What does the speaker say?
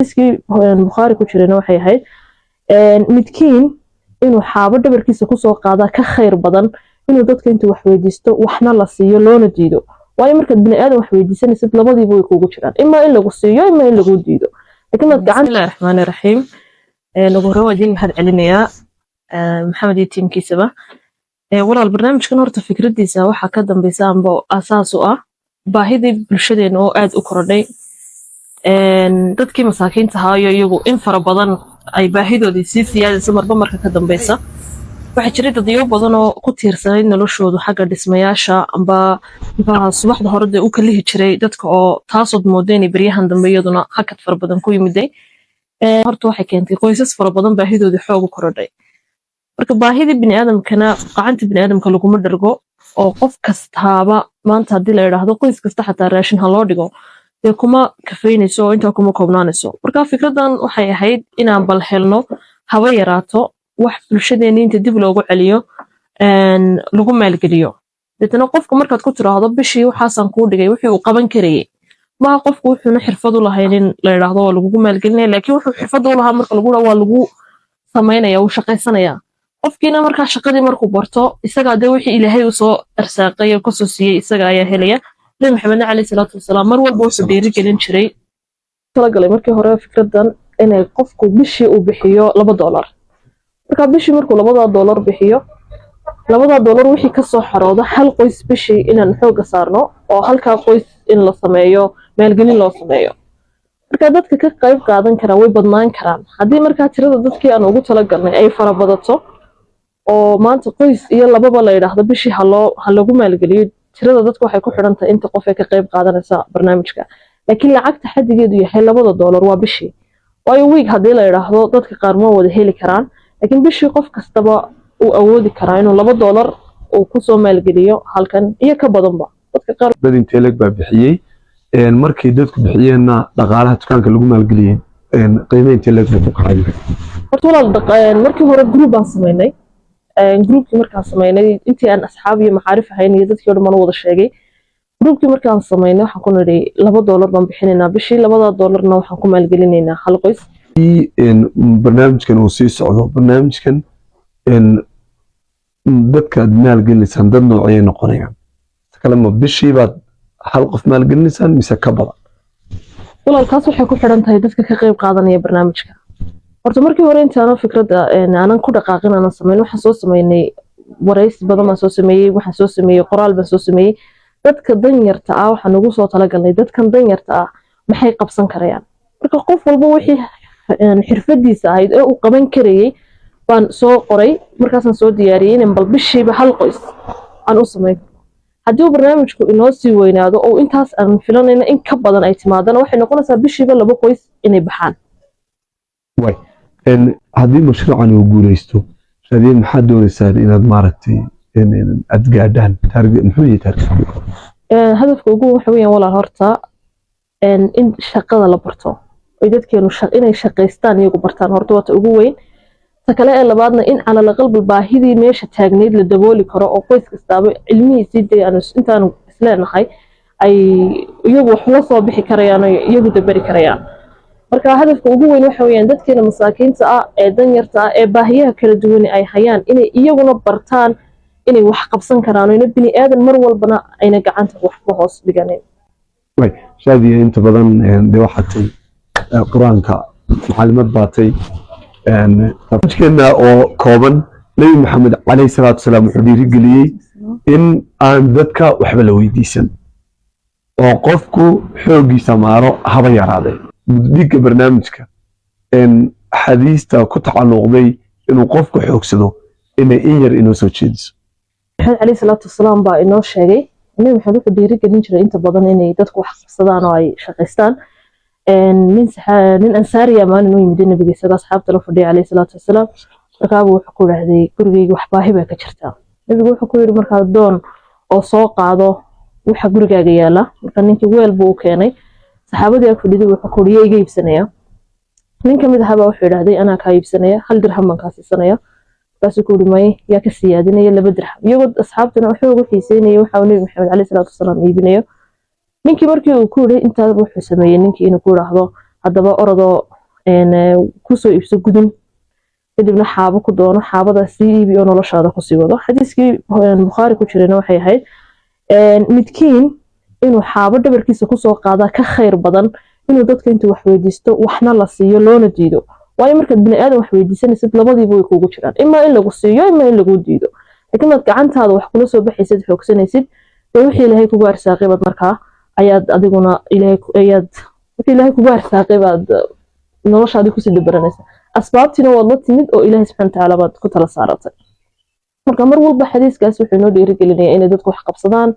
Xadiiskii Bukhaari ku jirayna waxay ahayd midkiin inuu xaabo dhabarkiisa kusoo qaadaa ka khayr badan inuu dadka intuu wax weydiisto waxna la siiyo loona diido. Waayo, markaad bini aadan wax weydiisanaysid, labadiiba way kuugu jiraan, imaa in lagu siiyo, imaa in lagu diido. Laakiin maad gacan. Bismillahi raxmaani raxiim. Ugu horreyn waa idiin mahad celinayaa, Maxamed iyo tiimkiisaba. Walaal, barnaamijkan horta fikradiisa waxaa ka dambeysa amba asaas u ah baahidii bulshadeena oo aad u korodhay, dadkii masaakiinta ahaa iyo iyagu in fara badan ay baahidoodii sii siyaadayso marba marka ka dambeysa. Waxaa jiray dadyo badan oo ku tiirsanayd noloshoodu xagga dhismayaasha amba muxuaha subaxda hore dee u kalihi jiray dadka, oo taasood mooda inay beryahan dambe iyaduna hakad fara badan ku yimiday. Horta waxay keentay qoysas fara badan baahidoodii xoog u korodhay. Marka baahidii biniaadamkana gacanta biniaadamka laguma dhargo, oo qof kastaaba maanta haddii la idhaahdo qoys kasta xataa raashin ha loo dhigo, dee kuma kafaynayso oo intaa kuma koobnaanayso. Marka fikradan waxay ahayd inaan bal helno, haba yaraato, wax bulshadeeni inta dib loogu celiyo lagu maalgeliyo. Deetana qofka markaad ku tiraahdo bishii waxaasaan kuu dhigay, wixii uu qaban karayay maha. Qofku wuxuuna xirfad u lahayn in la idhaahdo waa lagugu maalgelinaya, laakiin wuxuu xirfad u lahaa marka lagu dhaho waa lagu samaynaya, wuu shaqaysanaya qofkiina. Markaa shaqadii markuu barto, isagaa dee wixii Ilaahay uu soo arsaaqay oo kasoo siiyey isaga ayaa helaya. Nabi Maxamedna caleyhi salaatu wasalaam mar walba wuxuu dhiirigelin jiray. Talagalay markii hore fikradan inay qofku bishii uu bixiyo $2. Marka bishii markuu labada doolar bixiyo, labada doolar wixii kasoo xarooda hal qoys bishii inaan xooga saarno, oo halkaa qoys in la sameeyo maalgelin loo sameeyo. Marka dadka ka qayb qaadan karaa way badnaan karaan. Haddii markaa tirada dadkii aan ugu talagalnay ay fara badato, oo maanta qoys iyo lababa la yidhaahdo bishii haloo ha lagu maalgeliyo, tirada dadka waxay ku xidhan tahay inta qof ee ka qayb qaadanaysa barnaamijka. Laakiin lacagta xadigeedu yahay $2 waa bishii, waayo week haddii la yidhaahdo dadka qaar ma wada heli karaan. Laakiin bishii qof kastaba uu awoodi karaa inuu $2 uu kusoo maalgeliyo halkan iyo ka badanba dadka qaar. Dad intee leeg baa bixiyey? Markay dadku bixiyeenna, dhaqaalaha dukaanka lagu maalgeliyey qiime intee leeg buu ku kacay? Horta walaal, markii hore group baan samaynay. Groupkii markaan samaynay, intii aan asxaab iyo macaarif ahayn iyo dadkii o dhan baan u wada sheegay. Groupkii markaan samaynay, waxaan ku nidhi $2 baan bixinaynaa bishii, labada doolarna waxaan ku maalgelinaynaa hal qoys. Barnaamijkan uu sii socdo, barnaamijkan dadka aad maalgelinaysaan dad noocayay noqonayaan? Kale ma bishii baad hal qof maalgelinaysaan mise ka badan? Walaalkaas waxay ku xidhan tahay dadka ka qayb qaadanaya barnaamijka. Horta markii hore intaana fikradda aanan ku dhaqaaqin, aanan samayn, waxaan soo sameynay waraysi badan baan soo sameeyey, waxaan soo sameeyey qoraal baan soo sameeyey. Dadka danyarta ah waxaan ugu soo talagalnay, dadkan danyarta ah maxay qabsan karayaan? Marka qof walba wixii xirfadiisa ahayd ee uu qaban karayay baan soo qoray. Markaasaan soo diyaariyey in bal bishiiba hal qoys aan u samayn karno. Haddii uu barnaamijku inoo sii weynaado oo intaas aan filanayna in ka badan ay timaadana, waxay noqonaysaa bishiiba laba qoys inay baxaan. Way haddii mashruucan uu guuleysto, Shaadiye, maxaad dooneysaan inaad maaragtay aad gaadhaan? Target muxuu yahay target? Hadafka ugu waxa weeyaan, walaal, horta in shaqada la barto oy dadkeenu inay shaqaystaan iyagu bartaan, horta waa ta ugu weyn. Ta kale ee labaadna, in calal aqal baahidii meesha taagnayd la dabooli karo, oo qoys kastaaba cilmihiisii dee aanu intaanu isleenahay ay iyagu wax la soo bixi karayaan oo iyagu dabari karayaan. Marka hadafka ugu weyn waxa weeyaan dadkeena masaakiinta ah ee danyarta ah ee baahiyaha kala duwan ay hayaan inay iyaguna bartaan inay wax qabsan karaan, oo ina bini aadan mar walbana ayna gacanta waxba hoos dhiganin. Way, Shaadiya, inta badan dee waxaad tay Qur-aanka macalimad baatay. Barnaamijkeena oo kooban, Nebi Maxamed caleyhi salaatu wasalaam wuxuu dhiirigeliyey in aan dadka waxba la weydiisan oo qofku xooggiisa maaro, haba yaraadee. Guddiga barnaamijka axaadiista ku tacalluqday inuu qofku xoogsado inay in yar inoo soo jeediso. Maxamed caleyhi salaatu wasalaam baa inoo sheegay. Nabi Maxamed wuxuu dhiirigelin jiray inta badan inay dadku wax qabsadaan oo ay shaqaystaan. Nin ansaariya maalin u yimid nabiga isagoo asxaabta la fadhiya caleyhi salaatu wasalaam. Markaabuu wuxuu ku dhahday, "Gurigayga wax baahi baa ka jirta." Nabigu wuxuu ku yidhi, "Markaa doon oo soo qaado waxa gurigaaga yaala." Marka ninkii weel buu u keenay. Saxaabadii ag fadhiday wuxuu ku yidhi, "Iga iibsanaya?" Nin kamid ahaa baa wuxuu yidhahday, "Anaa kaa iibsanaya, 1 dirham baan kaa siisanaya." Markaasuu ku yidhi, "May, yaa ka siyaadinaya 2 dirham?" Iyagoo asxaabtuna wuxuu ugu xiiseynayay waxa uu Nebi Maxamed caleyhi salaatu wasalaam iibinayo. Ninkii markii uu ku yidhi intaa, wuxuu sameeyey ninkii inuu ku yidhaahdo Haddaba orodoo kusoo iibso gudun, kadibna xaabo ku doono, xaabadaa sii iibi oo noloshaada kusii wado. Xadiiskii Bukhaari ku jirayna waxay ahayd, midkiin inuu xaabo dhabarkiisa kusoo qaadaa ka khayr badan inuu dadka intuu wax weydiisto waxna la siiyo loona diido. Waayo, markaad bini aadan wax weydiisanaysid, labadiiba way kuugu jiraan, imaa in lagu siiyo, imaa in lagu diido. Laakiin maad gacantaada wax kula soo baxaysid, xoogsanaysid, dee wixii Ilaahay kugu arsaaqay baad markaa ayaad adiguna Ilaahay ayaad wixii Ilaahay kugu arsaaqay baad noloshaadii kusii dabaranaysa. Asbaabtiina waad la timid oo Ilaahay subxana watacaala baad ku tala saaratay. Marka mar walba xadiiskaas wuxuu inoo dhiirigelinayaa inay dadku wax qabsadaan.